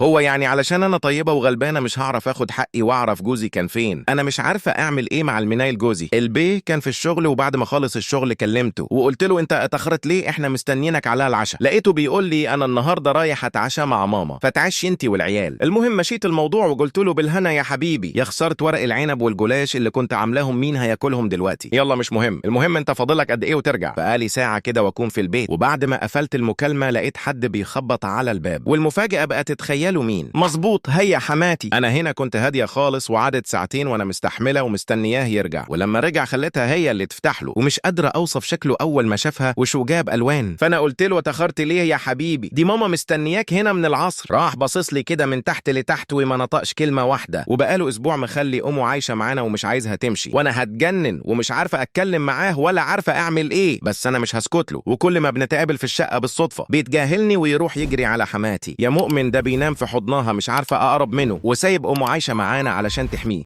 هو يعني علشان انا طيبة وغلبانه مش هعرف اخد حقي واعرف جوزي كان فين؟ انا مش عارفه اعمل ايه مع المنايل. جوزي البيه كان في الشغل، وبعد ما خلص الشغل كلمته وقلت له انت اتاخرت ليه، احنا مستنيينك على العشاء. لقيته بيقول لي انا النهارده رايح اتعشى مع ماما، فتعشي انت والعيال. المهم مشيت الموضوع وقلت له بالهنا يا حبيبي، يا خسرت ورق العنب والجلاش اللي كنت عاملاهم، مين هياكلهم دلوقتي؟ يلا مش مهم، المهم انت فاضلك قد ايه وترجع. بقالي ساعة كده واكون في البيت. وبعد ما قفلت المكالمة لقيت حد بيخبط على الباب، والمفاجاه بقى تتخيلوا مين؟ مظبوط، هي حماتي. انا هنا كنت هادية خالص، وعدت ساعتين وانا مستحمله ومستنياه يرجع، ولما رجع خلتها هي اللي تفتح له، ومش قادرة اوصف شكله اول ما شافها، وشه جاب الوان. فانا قلت له اتاخرت ليه يا حبيبي؟ دي ماما مستنياك هنا من العصر. راح باصص لي كده من تحت لتحت وما نطقش كلمة واحدة، وبقاله اسبوع مخلي امه عايشه معانا ومش عايزها تمشي، وانا هتجنن ومش عارفه اتكلم معاه ولا عارفه اعمل ايه، بس انا مش هسكت له. وكل ما بنتقابل في الشقة بالصدفة بيتجاهلني ويروح يجري على حماتي. يا مؤمن ده بينام في حضنها، مش عارفه اقرب منه، وسايب امه عايشه معانا علشان تحميه.